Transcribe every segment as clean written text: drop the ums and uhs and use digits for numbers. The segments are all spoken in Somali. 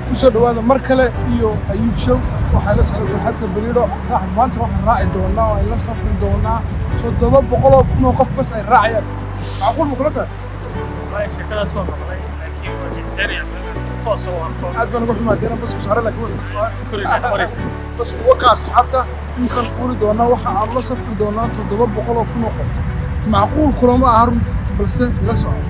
Kusoo dhawaada mar kale iyo Ayuub Show. Waxaa la socda saaxiibka Beriidho. Saaxib, maanta waxaan raaci doonaa oo ay la safri doonaa 700,000 oo qof bas ay raacayaan. Macquul ma kula tahay? Wallahi, sheekadaas waa maqlay, laakiin waa xiiseynaya inaan si toos ah u arko. Aad baan uga xumaa deena basku saaray, laakiin Kuriga qori. Baska waka asxaabta ninkan fuuli doonaa. Waxa aan la safri doonaa 700,000 oo qof. Macquul kulama aha runtii, balse ila soco.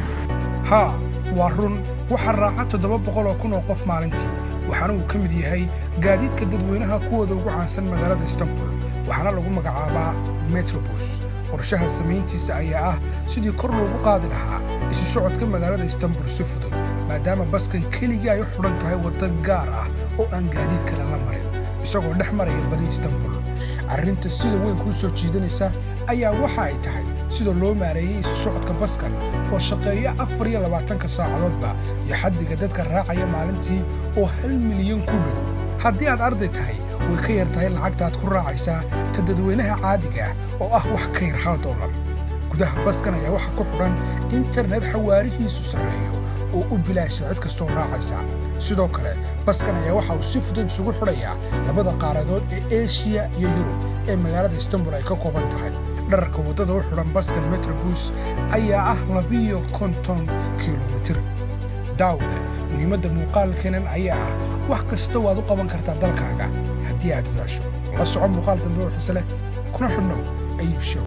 Haa, waa run, waxaa raaca 700,000 oo qof maalintii, waxaana uu ka mid yahay gaadiidka dadweynaha kuwooda ugu caansan magaalada Istanbul, waxaana lagu magacaabaa Metrobus. Qorshaha samayntiisa ayaa ah sidii kor loogu qaadi lahaa isu socodka magaalada Istanbul si fudud, maadaama baskan keligii ay u xidhan tahay waddo gaar ah oo aan gaadiid kale la marin, isagoo dhex maraya badi Istanbul. Arrinta sida weyn kuu soo jiidanaysa ayaa waxa ay tahay sida loo maareeyey isu socodka baskan oo shaqeeya 24-ka saacadoodba iyo xaddiga dadka raacaya maalintii oo 1 milyan ku dhow. Haddii aad arday tahay, way ka yar tahay lacagta aad ku raacaysaa ta dadweynaha caadiga ah, oo ah wax ka yar $1. Gudaha baskan ayaa waxaa ku xidhan internet xawaarihiisu sarreeyo oo u bilaasha cid kastoo raacaysa. Sidoo kale, baskan ayaa waxa uu si fudud isugu xidhayaa labada qaaradood ee Eshiya iyo Yurub ee magaalada Istanbul ay ka kooban tahay. Dhererka waddada u xidhan baskan Metrobus ayaa ah 52 kilomitir. Daawade, muhiimadda muuqaalkeenan ayaa ah wax kasta waad u qaban kartaa dalkaaga haddii aad dadaasho. La soco muuqaal dambe oo xiise leh, kuna xidhnow Ayib Show.